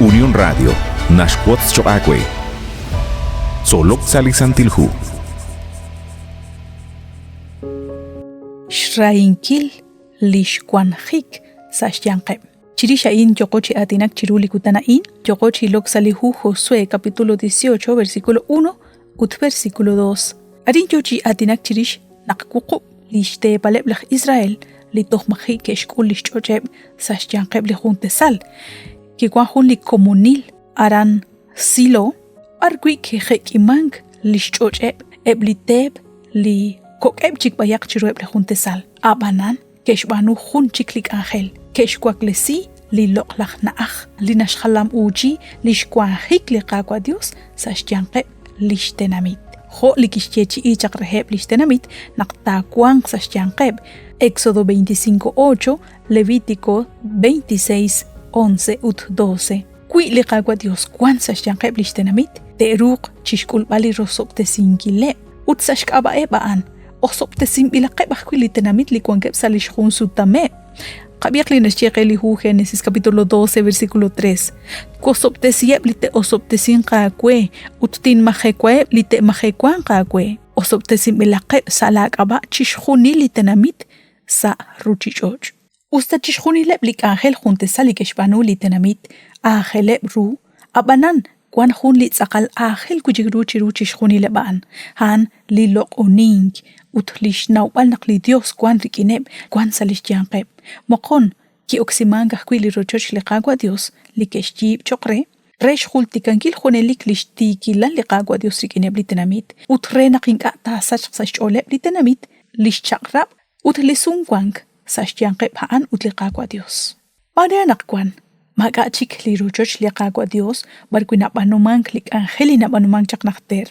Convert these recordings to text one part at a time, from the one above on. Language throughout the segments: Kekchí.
Unión Radio naxwotz choq' aawe. Tzolok sa' li Santil Hu. Xrahinkil li xwanjik sa' xyanqeb'. Chirix a'in yoqo chi aatinak chiru li kutan a'in, yoqo chi ilok sa' li hu Josué capítulo 18 versículo 1 ut versículo 2. Arin yo chi aatinak chirix naq wuqub' li xteepaleb' laj Israel li toj maji' ke'xk'ul li xch'och'eb' sa' xyanqeb' li jun tasal. Kiwank jun li komonil aran Silo b'arwi' kijek'imank li xch'och'eb' eb' li teep li kok'eb' chik b'ayaq chiruheb' li jun tasal. Ab'anan ke'xb'aanu jun chik li k'anjel, ke'xwaklesi li loq'laj na'aj li naxjalam'uuchi li xwanjik li Qaawa' Yos sa' xyanqeb' li xtenamit. Jo' li kixyeechi'i chaq reheb' li xtenamit naq taawanq sa' xyanqeb', Éxodo 25:8, Levítico 26:11 ut 12. Wi li Qaawa' Yos wank sa' xyanqeb' li xtenamit, te'ruuq chixk'ulb'al li rosob'tesinkileb' ut sa' xk'ab'a'eb' a'an osob'tesinb'ilaqeb' ajwi' li tenamit li wankeb' sa' li xjunsutameb'. Qab'ihaq li naxye qe li hu Génesis capítulo 12 versículo 3. Wosob'tesiheb' li te'osob'tesinq aawe ut tinmajewaheb' li te'majewanq aawe. Osob'tesinb'ilaqeb' sa' laak'ab'a' chixjunil li tenamit sa' ruuchich'och'. Usta chixjunileb' li k'anjel juntesal li ke'xb'aanu li tenamit aajeleb' ru, ab'anan wank jun li tz'aqal aajel wi' chik ru chiru chixjunileb' a'an, a'an li loq'onink ut li xnawb'al naq li Yos wank rik'ineb' wank sa' li xyanqeb'. Moqon ki'oksimank ajwi' li rochoch li Qaawa' Yos li ke'xyiib' cho'q re, re xjultikankil junelik li xtiikilal li Qaawa' Yos rik'ineb' li tenamit ut re naq ink'a' taasachq sa' xch'ooleb' li tenamit li xchaq'rab' ut li sumwank sa' xyanqeb' a'an ut li Qaawa' Dios. Maare anaqwan maak'a' chik li rochoch li Qaawa' Dios b'arwi' nab'aanumank li k'anjel li nab'aanumank chaq najter,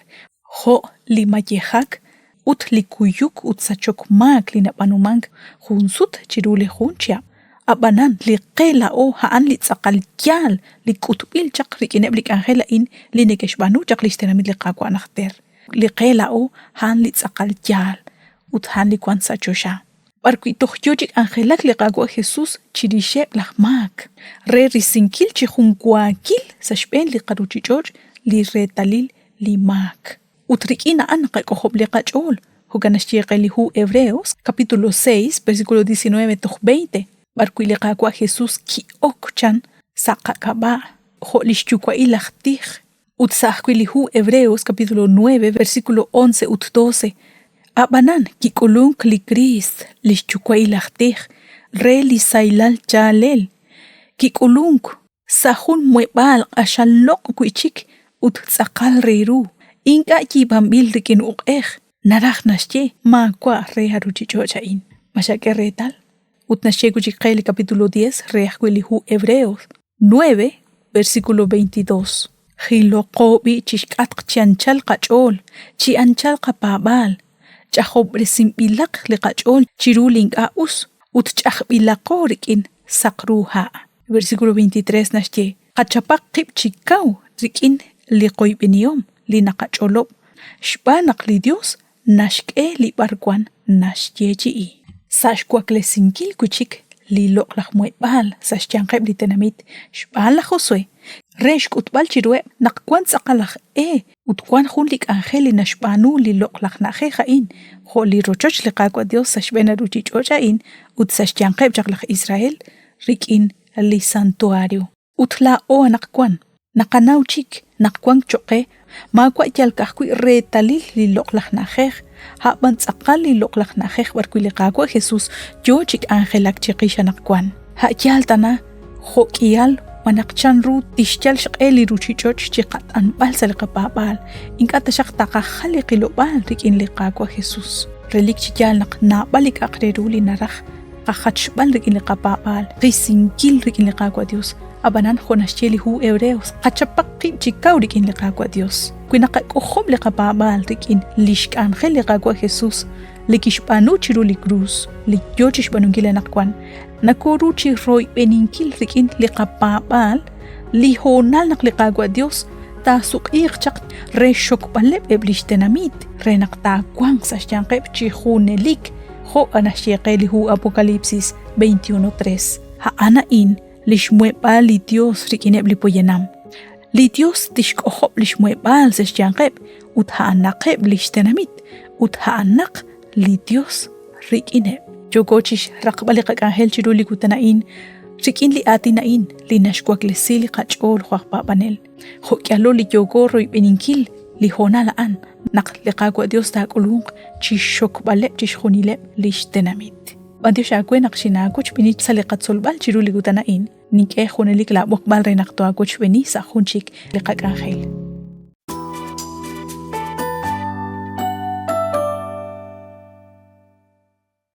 jo' li mayejak ut li kuyuk ut sachok maak li nab'aanumank jun sut chiru li jun chihab'. Ab'anan, li qe laa'o a'an li tz'aqal yaal li k'utb'il chaq rik'ineb' li k'anjel a'in li neke'xb'aanu chaq lix tenamit li Qaawa' najter. Li qe laa'o a'an li tz'aqal yaal ut a'an li wank sa' choxa. B'arwi' toj yo chi k'anjelak li Qaawa' Jesus chirixeb' laj maak, re risinkil chi junwaakil sa' xb'een li qaruuchich'och' li reetalil li maak. Ut rik'in a'an naqak'ojob' li qach'ool, jo'kan naxye qe li hu Hebreos, capítulo 6, versículo 19 toj 20, b'arwi' li Qaawa' Jesus ki'ok chan sa' qak'ab'a' jo' li xyuwa'il aj tij. Ut sa' ajwi' li hu Hebreos capítulo 9 versículo 11 ut 12, Ab'anan kik'ulunk li Kriist, li xyuwa'il aj tij, re li sahilal chaalel, kik'ulunk sa' jun muheb'aal q'axal loq' wi' chik ut tz'aqal re ru, ink'a' yiib'anb'il rik'in uq'ej, naraj naxye maawa' re a ruuchich'och' a'in. Ma xak'e reetal? Ut naxye wi' chik qe li capítulo 10 re ajwi' li hu Hebreos, 9, versículo 22. Jiloqo b'i' chi xk'atq chi anchal qach'ool, chi anchal qapaab'aal, ch'ajob'resinb'ilaq li qach'ool chiru li ink'a' us ut ch'ajb'ilaqo rik'in saq ru ha'. Versículo 23 naxye, Qachapaq qib' chi kaw rik'in li qoyb'enihom li naqach'olob' xb'aan naq li Yos naxk'e li b'arwan naxyeechi'i. Sa' xwaklesinkil wi' chik li loq'laj muheb'aal sa' xyanqeb' li tenamit xb'aan laj Josué re xk'utb'al chiruheb' naq wank tz'aqal aj e ut wank jun li k'anjel li naxb'aanu li loq'laj na'ajej a'in jo' li rochoch li Qaawa' Yos sa' xb'een a ruuchich'och' a'in ut sa' xyanqeb' chaq laj Israel rik'in li santuario. Ut laa'o anaqwan naqanaw chik naq wank cho'q qe maawa' yal ka'ajwi' reetalil li loq'laj na'ajej, a' b'an tz'aqal li loq'laj na'ajej b'arwi' li Qaawa' Jesus yo chi k'anjelak chiqix anaqwan. A' yaal tana jo'k'ihal malaj chanru tixyal xq'e li ruuchich'och' chi qat'anb'al sa' li qapaab'aal, ink'a' taxaq taqajal li qilob'aal rik'in li Qaawa' Jesus. Relik chi yaal naq naab'al li k'a'aq re ru li naraj qajachb'al rik'in li qapaab'aal, qisinkil rik'in li Qaawa' Dios. Ab'anan, jo' naxye li hu Hebreos, qachapaq qib' chi kaw rik'in li Qaawa' Dios. Wi naqak'ojob' li qapaab'aal rik'in lix k'anjel li Qaawa' Jesus, li kixb'aanu chiru li krus, li yoo chixb'aanunkil anaqwan, nokoru chi royb'eninkil rik'in li qapaab'aal li hoonal naq li Qaawa' Dios taasuq'iiq chaq re xxokb'aleb' eb' lix tenamit re naq taawanq sa' xyanqeb' chi junelik jo' naxye qe li hu Apocalipsis 21:3. A'an a'in li xmuheb'aal li Yos rik'ineb' li poyanam. Li Yos tixk'ojob' li xmuheb'aal sa' xyanqeb' ut a'anaqeb' li xtenamit ut a'anaq li Yos rik'ineb'. Yooko chi xraqb'al li qak'anjel chiru li kutan a'in rik'in li aatin a'in li naxwaklesi li qach'ool jo' aj paab'anel. Jo' k'ihalo li yooko royb'eninkil li hoonal a'an naq li Qaawa' Dios taak'ulunq chi xxokb'aleb' chixjunileb' li xtenamit. B'antiox aawe naq xinaawochb'eni sa' li qatzolb'al chiru li kutan a'in. Nink'e junelik laab'oqb'al re naq tohaawochb'eni sa' jun chik li qak'anjel.